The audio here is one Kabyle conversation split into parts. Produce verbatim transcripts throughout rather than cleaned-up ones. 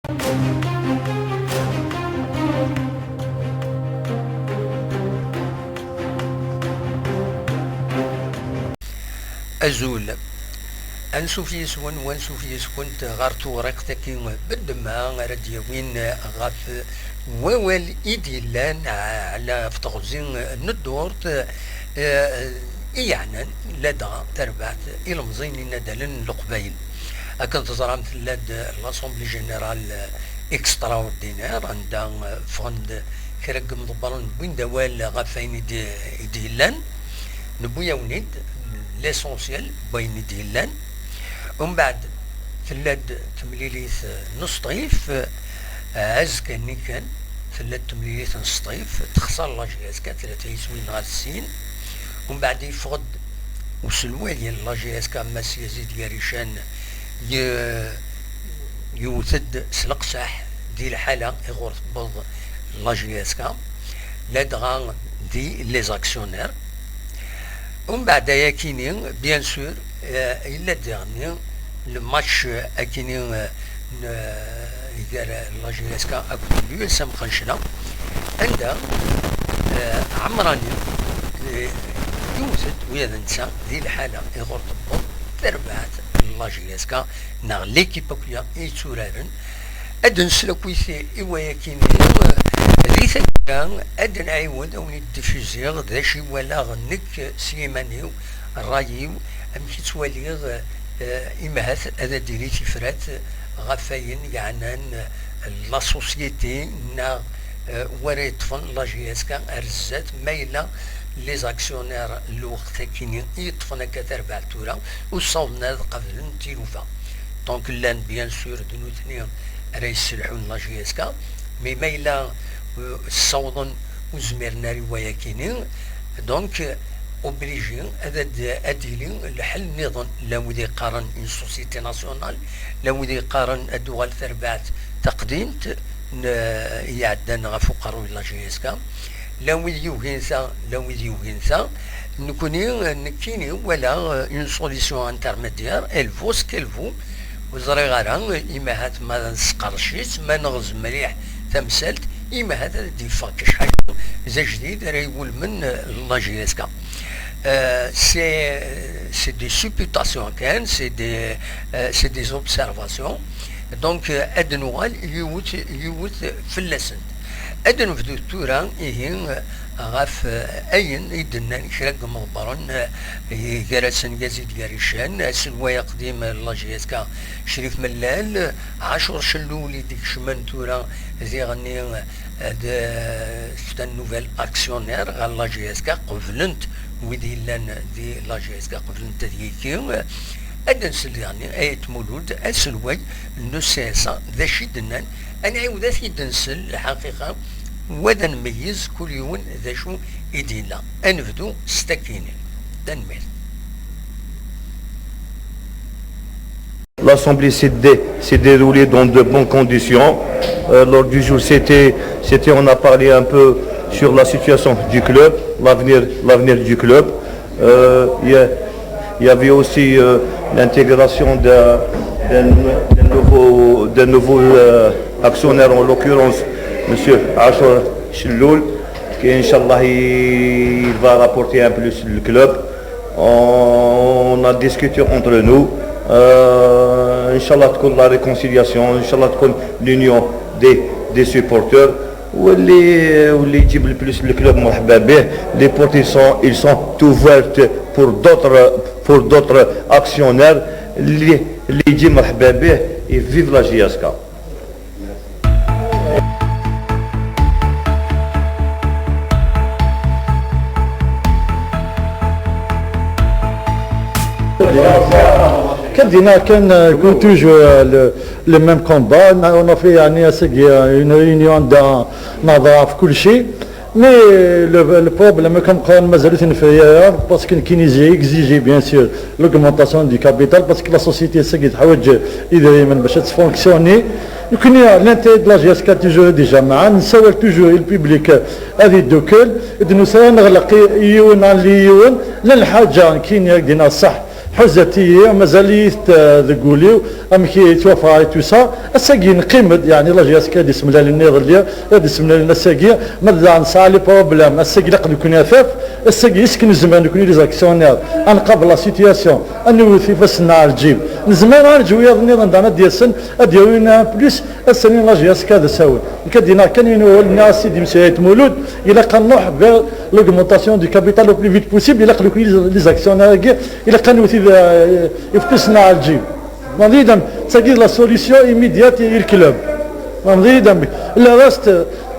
Azul. Ansuf yis-wen, wansuf yis-kent ɣer tewriqt-agi n ddemma ara d-yawin ɣef wawal i d-yellan ɛla ɣef teɣzi n ddurt, eh, i yeɛnan ladɣa tarbaɛt ilemẓiyen inadalen n Leqbayel. Akken teẓram, tella-d l'Assemblée Générale extraordinaire, anda, eh, ffɣen-d kra n yimḍebbren, wwin-d awal ɣef wayen i d-, i d-yellan. Newwi-yawen-id l'essentiel n wayen i d-yellan. Umbeɛd, tella-d temlilit n Sṭif, eh, azekka-nni kan, tella-d temlilit n Sṭif, texṣer la J S K tlata yiswiyen ɣef sin. Umbeɛd, yeffeɣ-d uselway n la J S K, Mass Yazid Garican, ye-, yewwet-d s leqseḥ di lḥala iɣur tewweḍ la J S K, ladɣa di les actionnaires. Umbeɛd ayakini, bien sûr, eh, yella-d diɣenni le match, eh, akini, eh, n, eh, gar la J S K akked l'U S M Xencla, anda, eh, Ɛemrani, eh, yewwet-d ula d netta di lḥala iɣur tewweḍ terbaɛt n la J S K neɣ l'équipe akk-ya i yetturaren. Ad nsel akkit i wayakini, eh, di taggara ad nɛiwed ad wen-id-diffuziɣ d acu i walaɣ nekk s yiman-iw, ṛṛay-iw, amek i ttwaliɣ, eh, imahat ad d-tili tifrat ɣef wayen yeɛnan, eh, la société neɣ, eh, wara yeṭṭfen la J S K ar zdat, ma yella les actionnaires n lweqt-akini i yeṭṭfen akka tarbaɛt tura, ur ssawḍen ad qablen tilufa. Donc llan, bien sûr, d nutni ara yesselḥun la J S K, mais ma yella, euh, ssawḍen ur zmiren ara i wayakini, donc, euh, obligé ad, ad, ad d-yili lḥel nniḍen, llan wid yeqqaren une société nationale, llan wid yeqqaren ad d-tuɣal terbaɛt taqdimt n, i iɛeddan ɣef uqerruy n la J S K. Llan wid yugin ta, llan wid yugin ta. Nekni, nekkini, walaɣ, euh, une solution intermédiaire, elle vaut ce qu'elle vaut. Ur ẓriɣ ara, imahat ma nesqerrec-itt, ma neɣz mliḥ tamsalt, imahat ad d-yeffeɣ kečč ḥaca d ajdid ara iwulmen, euh, la J S K. Euh, c'est, c'est des supputations kan, c'est des, euh, c'est des observations. Donc, euh, ad nuɣal yiwet, yiwet fell-asent. Ad nebdu tura, ihi, ɣef, eh, ayen i d-nnan kra n yimḍebbren, eh, gar-asen Gazid Garican, aselway aqdim n la J S K Crif Mellal, Ɛacur Cellul i d-ikecmen tura diɣenni, eh, d, c'est un nouvel actionnaire ɣer la J S K, qeblent wid yellan di la J S K, qeblent ad yekki. Ad d-nsel diɣenni, Ayt Mulud, aselway n U C S A, d acu i d-nnan. Ad nɛiwed ad t-id-nsel, lḥaqiqa, wa d anmeyyez, kul yiwen d acu i d-yenna. Ad nebdu s takinin. Tanemmirt. L'assemblée s'est dé-, s'est déroulée dans de bonnes conditions. Euh, l'ordre du jour, c'était, c'était, on a parlé un peu sur la situation du club, l'avenir, l'avenir du club. Euh, il y a, il y avait aussi, euh, l'intégration d'un, d'un, d'un nouveau, d'un nouveau, euh, actionnaire, en l'occurrence, monsieur Achour Chelloul, qui, Inch'Allah, il, il va rapporter un plus le club. On a discuté entre nous. Euh, Inch'Allah, تكون la réconciliation, Inch'Allah, تكون l'union des, des supporters. واللي، واللي يجيب le plus le club مرحبا به. Les portes, ils sont, ils sont ouvertes pour d'autres, pour d'autres actionnaires. اللي، اللي يجي مرحبا به. Et vive la J S K. Kan dinna kan, euh, comme toujours, euh, le, le même combat. On a, on a fait, يعني, ass-agi, euh, une réunion anda nehder ɣef kulci. Mais, euh, le, le problème, comme quoi, mazal-it nefri ara, parce que nekkini j'ai exigé, bien sûr, l'augmentation du capital, parce que la société ass-agi teḥwaǧ idrimen باش ad tfonctionner. Nekkini, l'intérêt de la J S K toujours déjà معانا, nessawel toujours i le public, euh, ad yeddukel, ur d-nusi ara ad neɣleq yiwen ɣer yiwen, llan lḥaǧa, nekkini, ad k-d-iniɣ ṣṣeḥ, Ḥuzat-iyi, mazal-iyi-t, eh, deg wul-iw, amek i yettwafɣa et tout ça. Ass-agi neqqim-d, yeɛni la J S K ad d-isemlalen iḍelli, ad d-isemlalen ass-agi, ma d daɣen nesɛa les problèmes, ass-agi ilaq nekkni ad naf, ass-agi est-ce que nezmer nekkni les actionnaires ad nqabel la situation, ad newwet ifassen-nneɣ ar lǧib. Nezmer ad nerǧu wiyaḍ nniḍen daɣen ad d-yasen, ad d-yawin un plus, ass-agi la J S K ad as-awen. Nekk ad d-iniɣ kan yiwen wawal, nniɣ-as-t-id i Mesɛid Mulud, ilaq ad nruḥ vers l'augmentation du capital au plus vite possible, ilaq nekkni les actionnaires-agi, ilaq ad newwet id-, eh, ifassen-nneɣ ar lǧib. Tfehmeḍ-iyi-d amek? Tagi d la solution immédiate i le club. Tfehmeḍ-iyi-d amek? Le reste,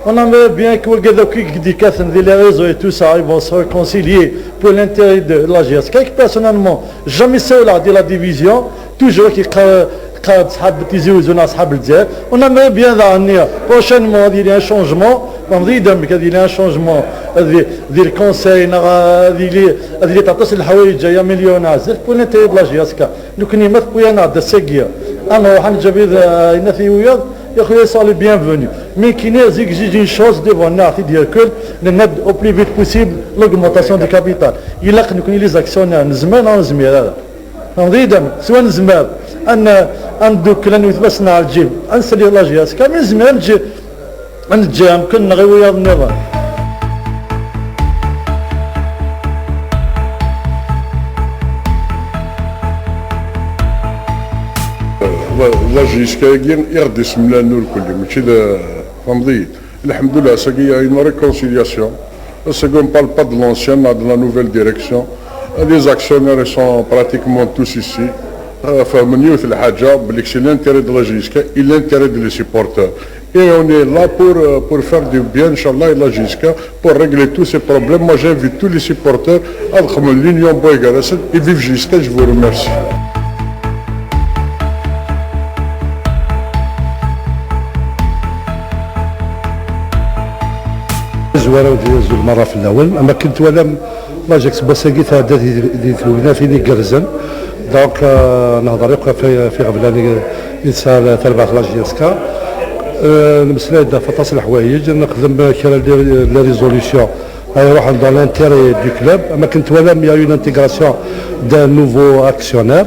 on aimerait bien que wigad akk i d-yekkaten di les réseaux et tout ça, ils vont se réconcilier pour l'intérêt de la J S K. Personnellement, jamais ssawleɣ di la division, toujours ki qa-, qa-, ṣḥab Tizi Uzzu neɣ ṣḥab Lezzayer. On aimerait bien daɣen, prochainement, ad yili un changement. Tfehmeḍ-iyi-d amek? Ad yili un changement di, di le conseil, neɣ ad yili, ad yili aṭas n leḥwayeǧ ay amelyun azal pour l'intérêt de la J S K. Nekkni ma tewwi-aneɣ-d ass-agi, ad nruḥ ad neǧǧ abrid, eh, ayen ara t-yewwiḍ, ya xuya, sont les bienvenus. Mais nekkini, j'exige une chose devant nous, ti d-yerkul, nenna-d au plus vite possible l'augmentation du capital. Ilaq nekkni les actionnaires, nezmer neɣ nezmir ara. Tfehmeḍ-iyi-d amek? Swa nezmer ad n-, ad ndukkel, ad newwet ifassen-nneɣ ar lǧib, ad nsali la J S K, mais nezmer ad neǧǧ, ad neǧǧ amkan-nneɣ i wiyaḍ nniḍen. La, la J S K-agi i ɣ-d-isemlalen irkelli, mačči d, tfehmeḍ-iyi-d. Lḥemdullah, ass-agi il y a une réconciliation. Ass-agi on parle pas de l'ancienne, de la nouvelle direction. Les actionnaires, ils sont pratiquement tous ici. Euh, fehmen yiwet lḥaǧa, belli c'est l'intérêt de la J S K et l'intérêt de les supporters. Et on est là pour, euh, pour faire du bien, Inch'Allah, et la J S K, pour régler tous ces problèmes. Moi, j'invite tous les supporters à l'union Boy Garasset et vive J S K, je vous remercie. Zwarew di zul merra fell-awen. Am akken twalam, l'Ajax n wass-agi tɛedda di, di tegnatin igerrzen. Donc, euh, nehḍer akk ɣef, ɣef iɣeblan i, i tesɛa tarbaɛt la J S K. Euh, nemmeslay-d ɣef aṭas n leḥwayeǧ, nexdem kra n les, les résolutions ay iruḥen dans l'intérêt du club. Am akken twalam, il y a eu l'intégration d'un nouveau actionnaire,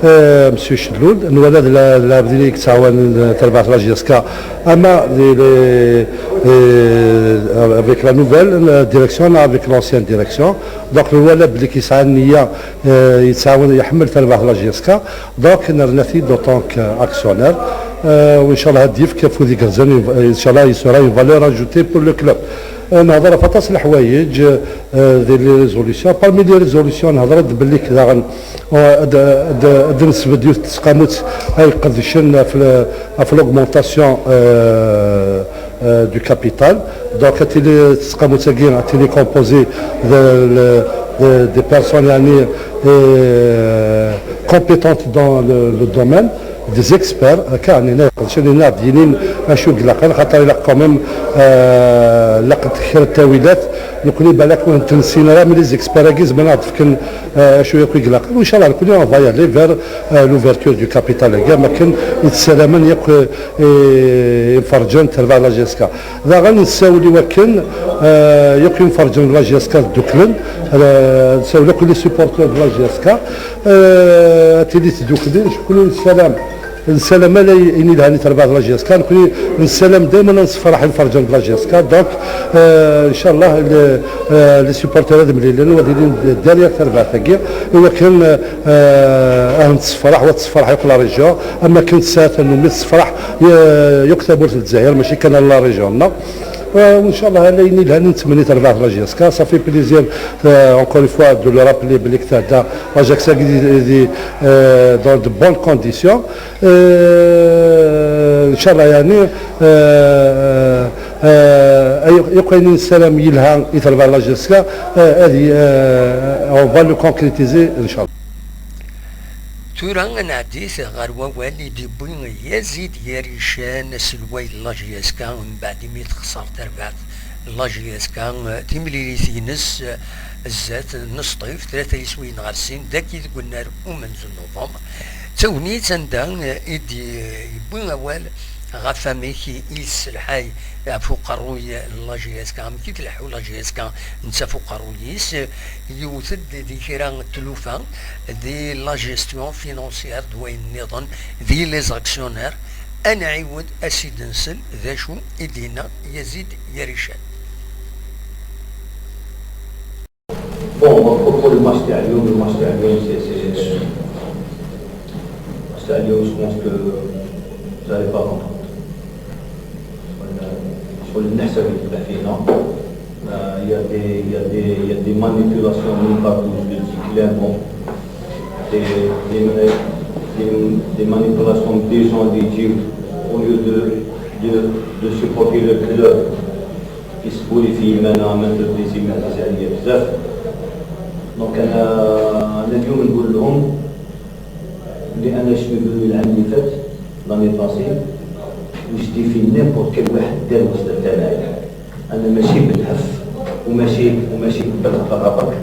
euh, Monsieur Chelloul. Nwala d la, d lɛebd i yettɛawanen, euh, tarbaɛt la J S K, ama di, les, euh, avec la nouvelle, euh, direction, ama avec l'ancienne direction. Donc, nwala belli yesɛa nniya, euh, yettɛawan, iḥemmel tarbaɛt la J S K. Donc, nerna-t-id en tant qu'actionnaire. Euh, وإن شاء الله ad d-yefk afud igerrzen, إن شاء الله il sera une valeur ajoutée pour le club. Euh, nehḍer ɣef aṭas n leḥwayeǧ, euh, di les résolutions. Parmi les résolutions, nehḍer-d belli daɣen, euh, ad, ad, ad nesbedd yiwet n tseqqamut ay iqedcen ɣef le-, ɣef l'augmentation, euh, euh, du capital. Donc, ad tili tseqqamut-agi, ad tili composée de, de, de, des personnes, يعني, euh, compétentes dans le, le domaine, des experts, euh, akka, يعني, ad d-yinin acu i ilaqen, xaṭer ilaq quand même, euh, ilaq kra n ttawilat, nekkni balak ur ten-nessin ara, mais les experts-agi zemren ad d-fken, euh, acu akk i ilaqen. وإن شاء الله, nekkni, on va y aller vers, euh, l'ouverture du capital-agi, am akken i tessalamen yakk, euh, imferrǧen n terbaɛt la J S K. Daɣen nessawel i wakken, euh, yakk imferrǧen n la J S K dduklen, euh, nessawel akk les supporters de la J S K, euh, ad tili tdukli, cuklu nessalam, nessalam ala ayen ilhan i terbaɛt la J S K, nekkni nessalam dayma ad nessefraḥ imferrǧen de la J S K, donc, euh, إن شاء الله, le, euh, les supporters ad mlilen, u ad ilin derrière terbaɛt-agi, i wakken, euh, euh, ad nessefraḥ, u ad tessefraḥ yakk la région, am akken tesɛa tannumi tessefraḥ, euh, yakk tamurt n Lezzayer, mačči kan la région-nneɣ. Euh, وإن شاء الله, ala ayen ilhan i nettmenni terbaɛt la J S K. Ça fait plaisir, euh, encore une fois, de le rappeler, belli tɛedda l'Ajax-agi di, di, euh, dans de bonnes conditions. Euh, إن شاء الله, يعني, euh, euh, ay-, yakk ayen i nessaram yelha i terbaɛt la J S K, euh, ad y-, euh, on va le concrétiser, إن شاء الله. Tura ad nɛeddi ɣer wawal i d-yewwi Yazid Yarican, aselway n la J S K, mbeɛd imi texṣer terbaɛt la J S K timlilit-ines zdat n Sṭif, tlata yiswiyen ɣer sin, dagi deg unnar umenzu n Nuvember. D tagnit anda i d-yewwi awal ɣef amek i yesselḥay ɣef uqerruy n la J S K, amek i tleḥḥu la J S K netta ɣef uqerruy-is, yewwet-d di kra n tlufa di la gestion financière d wayen nniḍen di les actionnaires. Ad nɛiwed ad s-id-nsel d acu i d-yenna Yazid Yarican. Bon, à propos du match تاع اليوم, le match تاع اليوم, c'est, c'est, match تاع اليوم, je pense que vous n'allez pas comprendre. شغل النحسة اللي تبع فينا. Euh, il y a des, il y a des, il y a des manipulations من partout, je le dis clairement. Des, des, des, des manipulations des gens اللي يجيو, au lieu de, de, de supporter le club, يسبوا لي في مانا ما ندير دي زيماج عليا بزاف. دونك انا انا اليوم نقول لهم بلي انا شنو يقولوا لي العام اللي فات, l'année passée, واش دي في نيمبورت كال واحد دار واش درت انايا. انا ماشي بالهف وماشي وماشي بالهضره برك.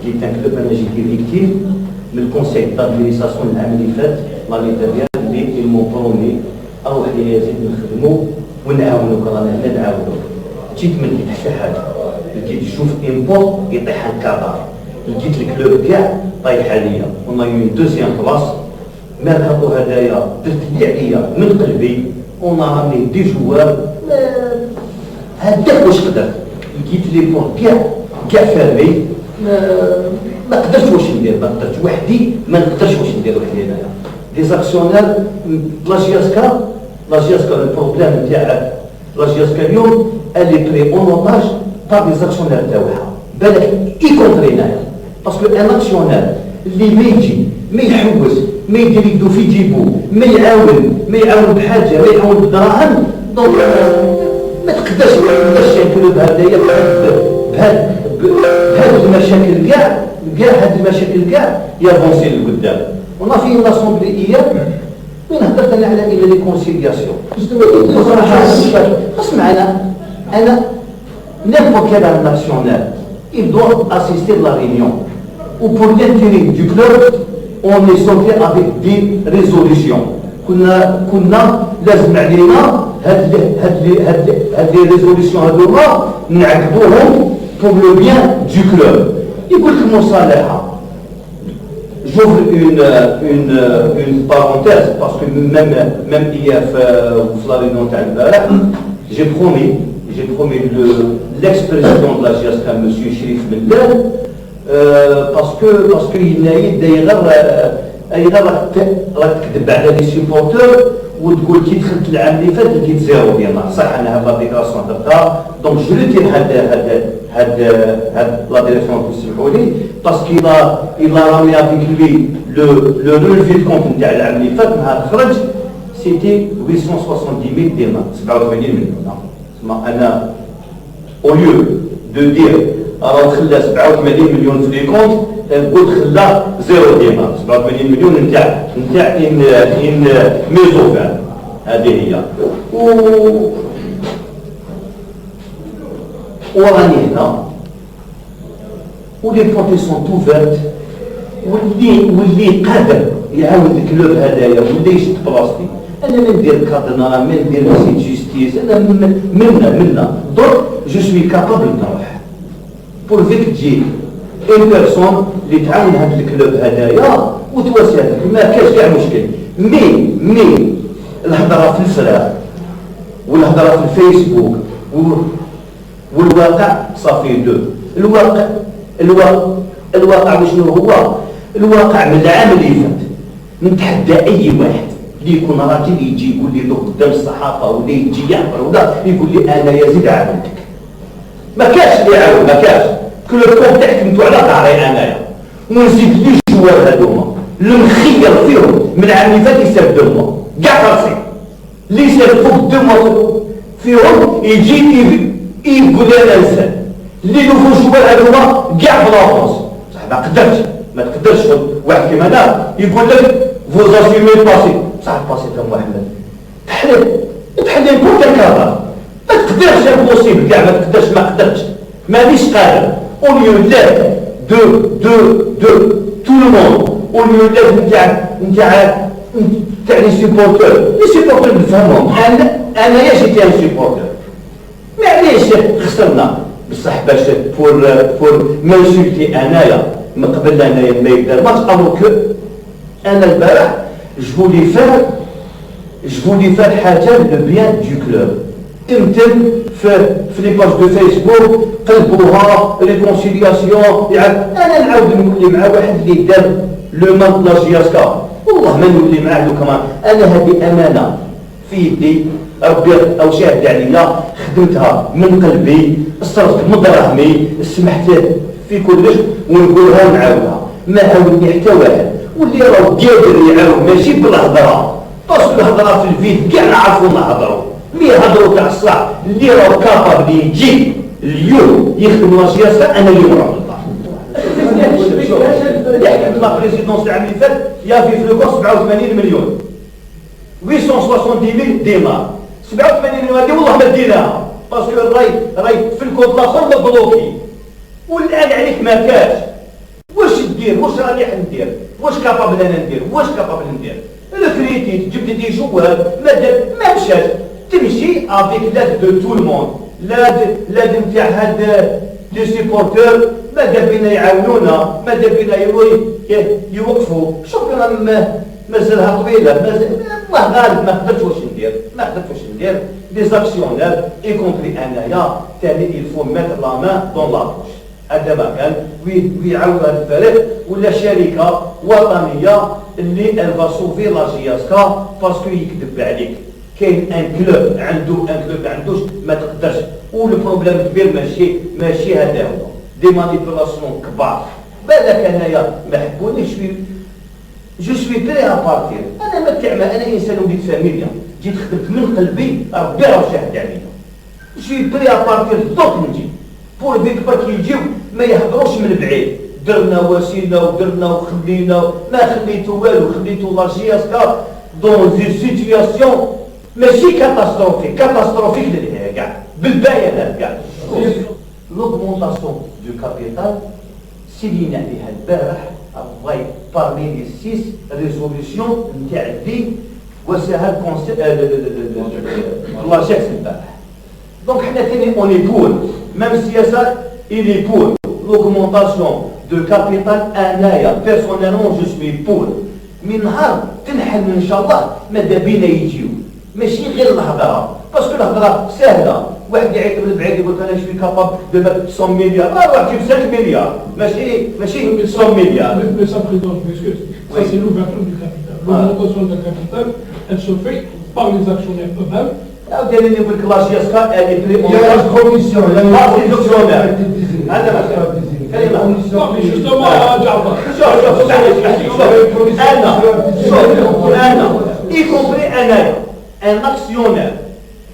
جيت ان كلوب, انا جيت فيكتيم من الكونسيل دادمينيستراسيون العام اللي فات, لاني تابعه اللي المون برومي اروح لي يزيد نخدمو ونعاونوك, رانا هنا نعاونوك. جيت ما لقيت حتى حاجه, لقيت جوج امبور يطيح الكادار, لقيت الكلوب كاع طايح عليا. On a eu une deuxième place. ميركاتو هدايا درت اللي عليا من قلبي, on a ramené des joueurs. هداك واش قدرت, لقيت لي بور كاع كاع فيرمي. ما, ما قدرتش واش ندير, ما قدرتش وحدي, ما نقدرش واش ندير وحدي انايا. دي زاكسيونير, لا جي اس كا, لا جي اس كا البروبليم نتاع la G S K اليوم, elle est prise en otage par des actionnaires تاعها, بالك y compris نايا. Parce que un actionnaire اللي ما يجي, ما يحوس, ما يدير يدو في جيبو, ما يعاون, ما يعاون بحاجه, ما يعاون بدراهم, donc ما تقدرش, ما تقدرش تاكلو بهذايا, بهاد, بهاد, بهاد المشاكل كاع, كاع هاد المشاكل كاع يافونسي لقدام. On a fait une assemblée hier, وين هضرت انا على une réconciliation. Justement, اسمع انا, انا n'importe quel actionnaire, il doit assister à la réunion. Ou pour l'intérêt du club, on est sorti avec des résolutions. كنا كنا لازم علينا هاد les هاد les هاد les هاد les résolutions هذوما نعقبوهم pour le bien du club. يقول لك مصالحه. J'ouvre une, une, une parenthèse, parce que même, même hier, euh, au Florino Talbara, j'ai promis, j'ai promis le, l'ex-président de la G S K, monsieur Chérif Mellal, euh, parce que, parce que il a dit, d'ailleurs, euh, il a dit, راك تكذب على les supporters, وتقول كي دخلت العام اللي فات لقيت zéro دينار. صح, انا هاد la déclaration درتها, donc je retire هاد هاد هاد هاد la déclaration, تسمحوا لي, parce qu'il a, il a ramené avec lui le, le relevé de compte نتاع العام اللي فات, نهار خرج, c'était huit cent soixante-dix mille دينار, سبعة وثمانين مليون. تسمى انا, au lieu de dire راه خلى سبعة وثمانين مليون في les comptes, نقول خلى zéro دينار, سبعة وثمانين مليون نتاع, نتاع une, une mise au vert. هذه هي. و, وراني هنا, و les portes sont ouvertes. واللي, واللي قادر يعاون الكلوب هذايا ولا يشد بلاصتي, انا ما ندير كادنا, ما ندير سيت جوستيس, انا من, منا, منا. Donc, je suis capable نروح. Pourvu que تجي une personne اللي تعاون هذا الكلوب هذايا وتواسي هذاك, ما كاش كاع مشكل. Mais, mais الهضره في الفراغ والهضره في الفيسبوك و والواقع صافي دو. الواقع, الواقع, الواقع وشنو هو؟ الواقع من العام اللي فات, نتحدى اي واحد اللي يكون راجل يجي يقول لي دوك قدام الصحافه ولا يجي يعبر ولا يقول لي انا يزيد عاونتك. ما كاش اللي يعاون, ما كاش. كل الكوب تحكمتو على ظهري انايا, ونزيد لي جوار هذوما المخير فيهم من العام اللي فات يسال دوما كاع خالصين. اللي يسال فوق دو موا فيهم يجي يقول لي انا انسان. اللي لو فو جوار هذوما كاع في لافونس. بصح ما قدرتش, ما تقدرش تقول واحد كيما انا يقول لك vous assumez le passé. بصح الباسي تاع محمد تحليل, تحليل كل كان كهضر. ما تقدرش, امبوسيبل كاع, ما تقدرش, ما قدرتش, مانيش قادر. Au lieu d'être de, de, de tout le monde, au lieu d'être نتاع, نتاع, تاع les supporters. Les supporters نفهمهم. انا انا يا جيتي un supporter. معليش، خسرنا. بصح باش pour pour m'insulter انايا من قبل انايا ما يبدا الماتش، alors que انا البارح je voulais faire je voulais faire حاجه le bien du club. تمتم في في les pages de Facebook، قلبوها réconciliation. يعرف انا نعاود نولي مع واحد اللي دار le mal de la J S K؟ والله ما نولي معاه لو كمان. انا هذه امانه في يدي، ربي او شاهد عليا، خدمتها من قلبي، صرفت من دراهمي، سمحت في كلش، ونقولها ونعاودها، ما عاودني حتى واحد. واللي راه قادر يعاود ماشي بالهضره، parce que الهضره في الفيد كاع نعرفوا نهضروا، mais هضروا تاع الصح اللي راه capable يجي اليوم يخدم la J S K، انا اليوم راه غلطان. اللي حكمت la présidence العام اللي فات، il y avait في le compte سبعة وثمانين مليون، huit cent soixante-dix mille دينار. سبعة وثمانين مليون هذه والله ما ديناها، parce que راي راي في le compte الاخر مبلوكي، والان عليك ما كاش. واش دير؟ واش راني حندير؟ واش capable انا ندير؟ واش capable ندير؟ ريكريتيت، جبت des joueurs، ما دار، ما مشاش. تمشي avec l'aide de tout le monde. L'aide، l'aide نتاع هاد les supporters، ماذا بينا يعاونونا، ماذا بينا يرو-، ي-، يوقفوا. شوف، راه ما-، مازالها طويلة، مازال، الله غالب، ما قدرتش واش ندير، ما قدرتش واش ندير. Les actionnaires، y compris انايا، ثاني il faut mettre la main dans la poche. هذا ما كان، وي-، ويعاونوا هذا الفريق ولا شركة وطنية اللي elle va sauver la J S K، parce que يكذب عليك. كاين un club عنده، un club ما عندوش، ما تقدرش. و le problème الكبير ماشي، ماشي هذا هو. Des manipulations كبار. بالك انايا ما حبونيش، je suis، je suis prêt à partir. انا ما تعمى، انا انسان وليد فاميليا، جيت خدمت من قلبي، ربي راه شاهد عليا. Je suis prêt à partir دوك نجي. Pourvu que كي يجيو ما يهضروش من بعيد. درنا وسيلة ودرنا وخلينا، ما خليتو والو، خليتو la J S K dans une situation ماشي catastrophique، catastrophique للهيه كاع، بالبيانات كاع. L'augmentation du capital سيلينا عليها البارح، راهي parmi les six résolutions نتاع اللي وساها الكونسي-، آه، ل-، ل-، ل-، ل-، ل-، ل-، ل-، la G S البارح. Donc حنا ثاني on est pour، même السياسة il est pour l'augmentation de capital. انايا personnellement je suis pour، mais نهار تنحل ان شاء الله ماذا بينا يجيو، ماشي غير الهضره، parce que الهضره ساهله، واحد يعيط من بعيد يقول لك انا je suis capable de mettre cent milliards، اه روح جيب cinq milliards، ماشي ماشي cent milliards. Mais, mais ça, Président, je m'excuse. Ça, oui, c'est l'ouverture du capital. Ah. L'augmentation de capital, elle se fait par les actionnaires eux-mêmes. عاوتاني نقول لك la G S K، يعني il y a une commission, il y a une commission qui a été désignée. هذا ما كان. كلمة. Non, mais justement, آه، جعفر. شوف، شوف، اسمح لي، اسمح لي، شوف. أنا، شوف، أنا، y compris أنايا، un actionnaire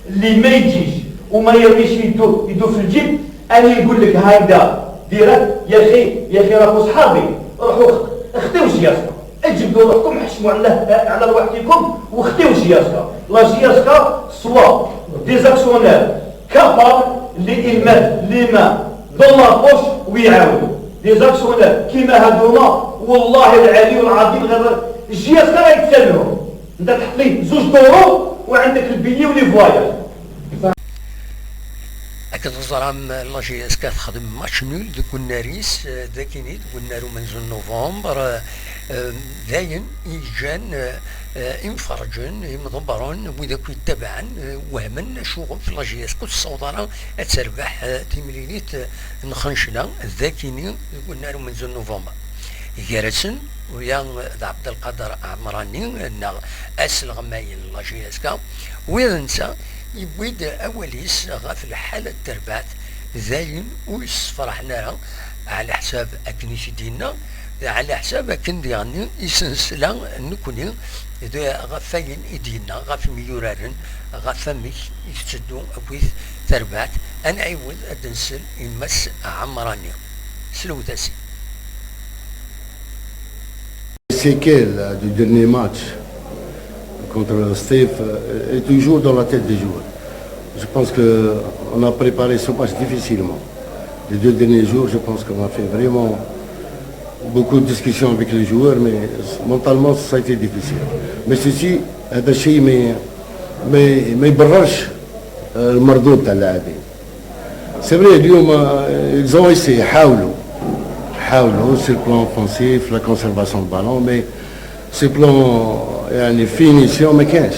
اللي ما يجيش وما يرميش يدو، يدو في الجيب، أنا نقول لك هكذا direct، يا أخي، يا أخي، راكو صحابي، روحوا اخ-، اخطيو سياسة. اجبدوا روحكم، حشموا على، على رواحكم واخطيو جي اس كا. لا جي اس كا سوا دي زاكسيونير كابابل اللي يلمد لي مان دون لا بوش ويعاونوا. دي زاكسيونير كيما هادوما، والله العلي العظيم غير جي اس كا راه يتسلهم. انت تحط ليه زوج دورو وعندك البيي ولي فواياج. Akken teẓram, la G S K texdem match nul deg unnar-is, eh, d akini deg unnar umenzu n November, eh, eh, d ayen i yeǧǧan, eh, eh, imferrǧen, imḍebbren, wid akk yettabaɛen, eh, wehmen acuɣef la G S K ur tessaweḍ ara ad terbeḥ, eh, timlilit, eh, n Xencla d akini deg unnar umenzu n November. Gar-asen, uya d Ɛebdelqader Ɛemrani, neɣ asleɣmay n la G S K, u d netta yewwi-d awal-is ɣef lḥala n terbaɛt, d ayen ur yessefraḥen ara, ɛla ḥsab akken i t-id-yenna, ɛla ḥsab akken diɣen isensla nekni d ɣef wayen i d-yenna ɣef imyuraren, ɣef amek i tetteddu akkit terbaɛt. Ad nɛiwed ad d-nsel i Mass Ɛemrani. Slewt-as-id. Les séquelles, euh, du dernier match contre Steve, euh, est toujours dans la tête des joueurs. Je pense que on a préparé ce match difficilement. Les deux derniers jours, je pense qu'on a fait vraiment Beaucoup de discussions avec les joueurs, mais mentalement, ça a été difficile. Mais ceci, هذا الشيء ما ما ما يبررش، آه، المردود تاع اللاعبين. C'est vrai, اليوم، آه، ils ont essayé, حاولوا حاولوا sur le plan offensif, la conservation de ballon, mais sur le plan, يعني, finition, ما كانش.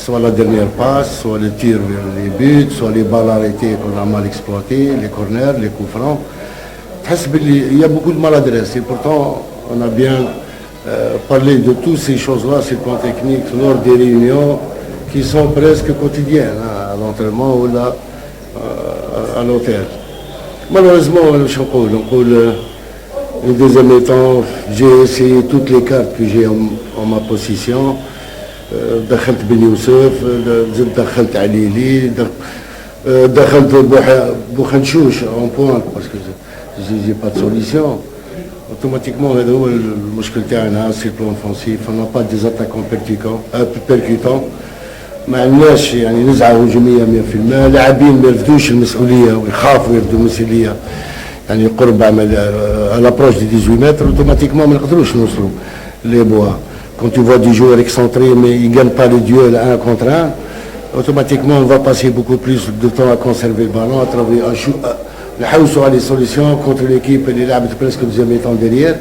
Soit la dernière passe, soit le tir vers les buts, soit les balles arrêtées qu'on a mal exploitées, les corners, les coups francs. تحس باللي il y a beaucoup de maladresse. Et pourtant, on a bien, euh, parlé de toutes ces choses-là, ces points techniques, lors des réunions qui sont presque quotidiennes, hein, à l'entraînement ou là, euh, à l'hôtel. Malheureusement, je نقول, نقول, euh, une deuxième mi-temps, j'ai essayé toutes les cartes que j'ai en, en ma possession. Euh, دخلت بن يوسف, euh, زدت دخلت عليلي, دخ-, euh, دخلت بوح-, بوخنشوش en pointe parce que j'ai, j'ai pas de solution. Automatiquement, هذا هو المشكل تاعنا, c'est le plan offensif, on n'a pas des attaquants percutants, euh, percutants. ما عندناش, يعني, نزعة هجومية مية في المية. لاعبين ما يرفدوش المسؤولية ويخافوا يرفدوا المسؤولية. يعني, قرب عمل, à l'approche des dix-huit mètres, automatiquement ما نقدروش نوصلوا les buts. Quand tu vois des joueurs excentrés, mais ils gagnent pas le duel un contre un, automatiquement, on va passer beaucoup plus de temps à conserver le ballon, à trouver, à chou-, à, نحوسوا على les solutions contre l'équipe اللي لعبت presque deuxième mi-temps derrière.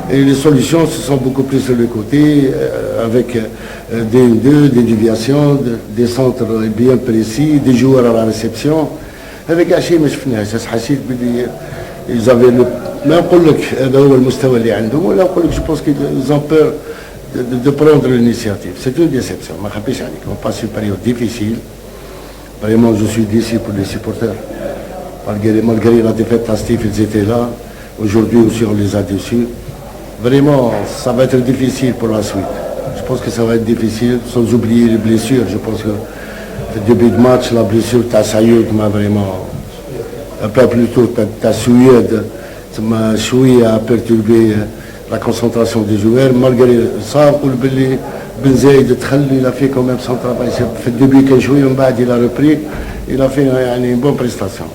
Et les solutions, ce sont beaucoup plus sur le côté, euh, avec, euh, des un deux, des déviations, de-, des centres bien précis, des joueurs à la réception. هذا كاع شيء ما شفناهش. حسيت باللي ils avaient le, ما نقول لك هذا هو المستوى اللي عندهم, ولا نقول لك, je pense qu'ils ont peur de, de, de prendre l'initiative. C'est une déception, ما نخبيش عليك. On passe une période difficile. Vraiment, je suis déçu pour les supporters. Malgré, malgré la défaite à Steve, ils étaient là. Aujourd'hui aussi, on les a déçus. Vraiment, ça va être difficile pour la suite. Je pense que ça va être difficile, sans oublier les blessures. Je pense que في le début de match, la blessure تاع سعيود, ما vraiment, pas plutôt تاع, تاع سويد, تما شوية a perturbé la concentration des joueurs. Malgré ça, نقول باللي بن زايد دخل, il a fait quand même son travail. C'est في le début كان شوية, من بعد il a repris, il a fait, يعني, une bonne prestation.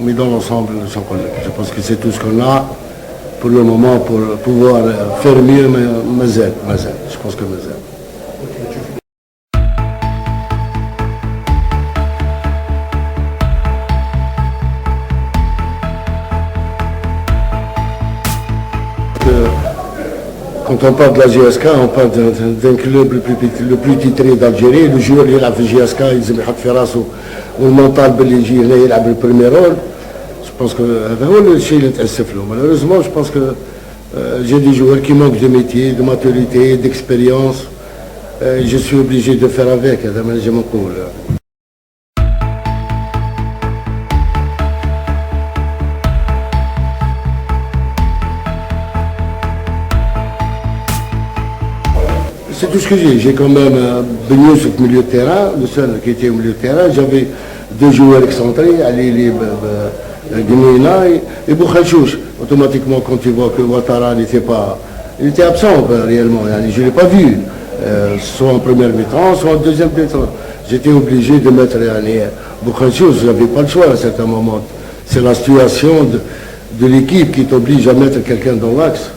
Mais dans l'ensemble, je pense que c'est tout ce qu'on a pour le moment pour pouvoir, euh, faire mieux, mais مازال, مازال. Je pense que مازال. Euh, quand on parle de la J S K, on parle d'un, d'un, d'un club le plus petit, le plus titré d'Algérie. Le joueur اللي يلعب في J S K يلزم يحط في راسه والمونتال باللي يجي هنا يلعب le premier rôle. Je pense que هذا هو الشيء اللي نتأسف له. Malheureusement, je pense que, euh, j'ai des joueurs qui manquent de métier, de maturité, d'expérience. Euh, je suis obligé de faire avec, هذا ما نجم نقول. C'est tout ce que j'ai. J'ai quand même, euh, Ben Youssef, milieu de terrain, le seul qui était au milieu de terrain. J'avais deux joueurs excentrés, Ali, Ali, euh, euh, Gneina et, et Boukhachouch. Automatiquement, quand tu vois que Ouattara n'était pas, il était absent, euh, réellement, يعني, je ne l'ai pas vu, euh, soit en première mi-temps, soit en deuxième mi-temps. J'étais obligé de mettre, يعني, Boukhachouch, je n'avais pas le choix à un certain moment. C'est la situation de, de l'équipe qui t'oblige à mettre quelqu'un dans l'axe.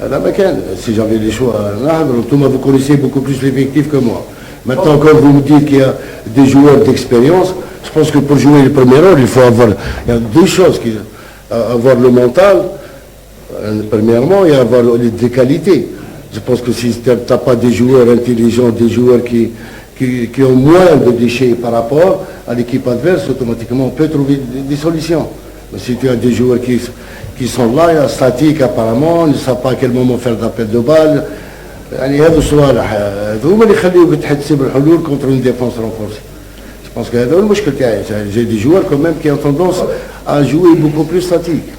هذا ما كان. Si j'avais les choix, نهضروا. نتوما, vous connaissez beaucoup plus l'effectif que moi. Maintenant, quand vous me dites qu'il y a des joueurs d'expérience, je pense que pour jouer le premier rôle, il faut avoir, il y a deux choses qui, euh, avoir le mental. Euh, premièrement, et avoir des qualités. Je pense que si tu n'as pas des joueurs intelligents, des joueurs qui, qui, qui ont moins de déchets par rapport à l'équipe adverse, automatiquement, on peut trouver des, des solutions. Mais si tu as des joueurs qui, qui sont là, statiques apparemment, ne savent pas à quel moment faire d'appel de balle, يعني, هذو الصوالح, هذو هما اللي يخليوك تحسب الحلول contre une défense renforcée. Je pense que هذا هو المشكل تاعي. J'ai des joueurs quand même qui ont tendance à jouer beaucoup plus statique.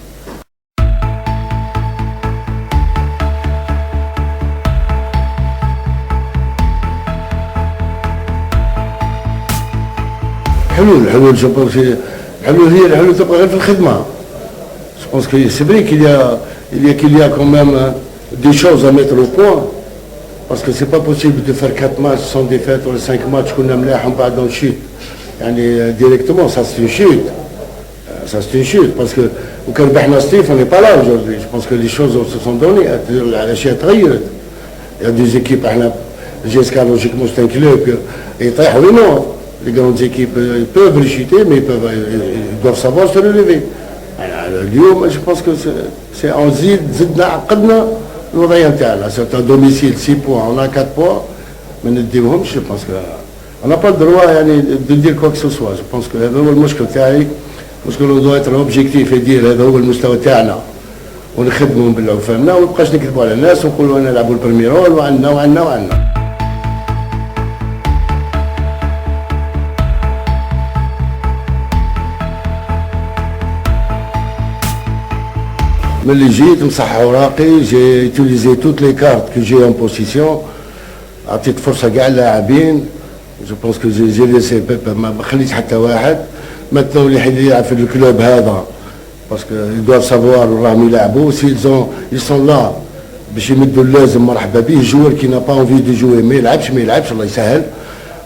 حلول, حلول, je pense que الحلول هي, الحلول تبقى غير في الخدمة. Je pense que c'est vrai qu'il y a, il y a, qu'il y a quand même, euh, des choses à mettre au point. Parce que c'est pas possible de faire quatre matchs sans défaite ولا cinq matchs كنا ملاح ومن بعد on chute. يعني, euh, directement, ça c'est une chute. Ça, c'est une chute, parce que وكان ربحنا سطيف, on n'est pas là aujourd'hui. Je pense que les choses se sont données. العشية تغيرت. Il y a des équipes, احنا, J S K, logiquement, c'est un club يطيح, oui, non. Les grandes équipes, euh, ils peuvent rechuter, mais ils peuvent, euh, ils doivent savoir se relever. اليوم, je pense que c'est, c'est, on زيد, زدنا, عقدنا الوضعية نتاعنا. C'est à domicile, six points, on a quatre points. ما نديوهمش, je pense que on n'a pas le droit, يعني, de dire quoi que ce soit. Je pense que هذا هو المشكل تاعي. المشكل, on doit être objectif et dire هذا هو المستوى تاعنا, ونخدموا ونبلعوا فمنا, وما نبقاش نكذبوا على الناس ونقولوا أنا نلعبوا le premier rôle وعندنا وعندنا وعندنا. ملي جيت مصحح أوراقي, j'ai utilisé toutes les cartes que j'ai en possession. عطيت فرصة كاع اللاعبين. Je pense que j'ai, j'ai laissé, ما, ما خليت حتى واحد. Maintenant, اللي يحب يلعب في le club هذا, parce que ils doivent savoir وين راهم يلعبوا. S'ils ont, ils sont là باش يمدوا اللازم, مرحبا به. Le joueur qui n'a pas envie de jouer, ما يلعبش, ما يلعبش, الله يسهل.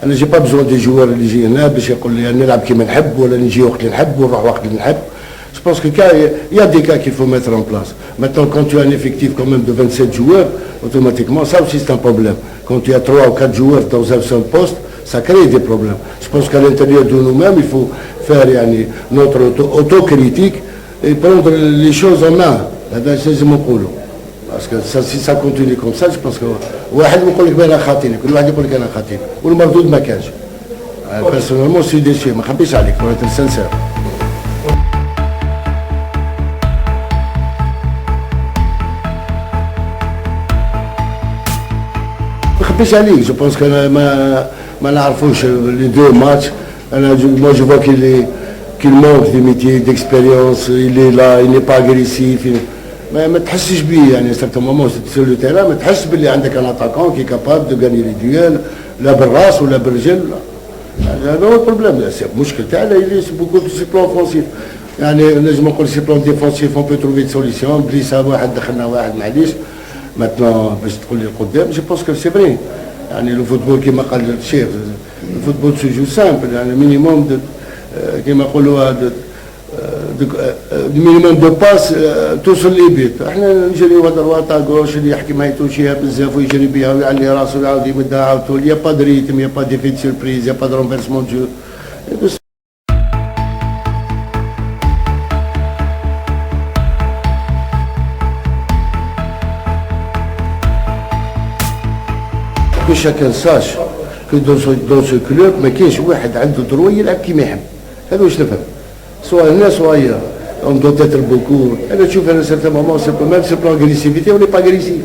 أنا, j'ai pas besoin des joueurs اللي يجي هنا باش يقول لي: "أنا نلعب كيما نحب، ولا نجي وقت اللي نحب، ونروح وقت اللي نحب". Je pense que il y a des cas qu'il faut mettre en place. Maintenant, quand tu as un effectif quand même de vingt-sept joueurs, automatiquement, ça aussi c'est un problème. Quand tu as trois ou quatre joueurs dans un seul poste, ça crée des problèmes. Je pense qu'à l'intérieur de nous-mêmes, il faut faire, يعني, notre auto-, autocritique et prendre les choses en main. هذا شيء لازم نقوله. Parce que ça, si ça continue comme ça, je pense que واحد يقول لك: "أنا خاطيني"، كل واحد يقول لك: "أنا خاطيني"، والمردود ما كانش. آه، personnellement, je suis déçu, ما نخبيش عليك, pour être sincère. ما نخبيش عليك, je pense que أنا ما, ما نعرفوش les deux matchs. أنا, je, moi, je vois qu'il est, qu'il manque de métier, d'expérience, il est là, il n'est pas agressif, il, ما, ما تحسش بيه, يعني, certains moments, sur le terrain, ما تحسش باللي عندك un attaquant qui est capable de gagner les duels, لا بالراس ولا بالرجل, لا. هذا هو le problème, c'est مشكل تاعنا, il est beaucoup sur le plan offensif. يعني, نجم نقول sur le plan défensif, on peut trouver des solutions, بليسة واحد, دخلنا واحد, معليش. Maintenant, باش تقول لي القدام, je pense que c'est vrai. يعني, le football, كيما قال الشيخ, le football se joue simple, يعني, minimum de, آه, كيما يقولوا, de, آه, de, آه, minimum de passes, آه, توصل les buts. احنا نجريو à droite, à gauche, اللي يحكي ما يتوشيها بزاف ويجري بها ويعلي راسه ويعاود يمدها, عاود تولي. Il y a pas de rythme, il y a pas d'effet de surprise, il y a pas de renversement de jeu. Et tout ça. Que chacun sache que dans ce, dans ce club, ما كاينش واحد عنده droit يلعب كيما يحب. هذا واش نفهم. سواء هنا سواء هي. On doit être beaucoup. أنا تشوف, أنا, certains moments, c'est pas, même sur le plan agressivité, on n'est pas agressif.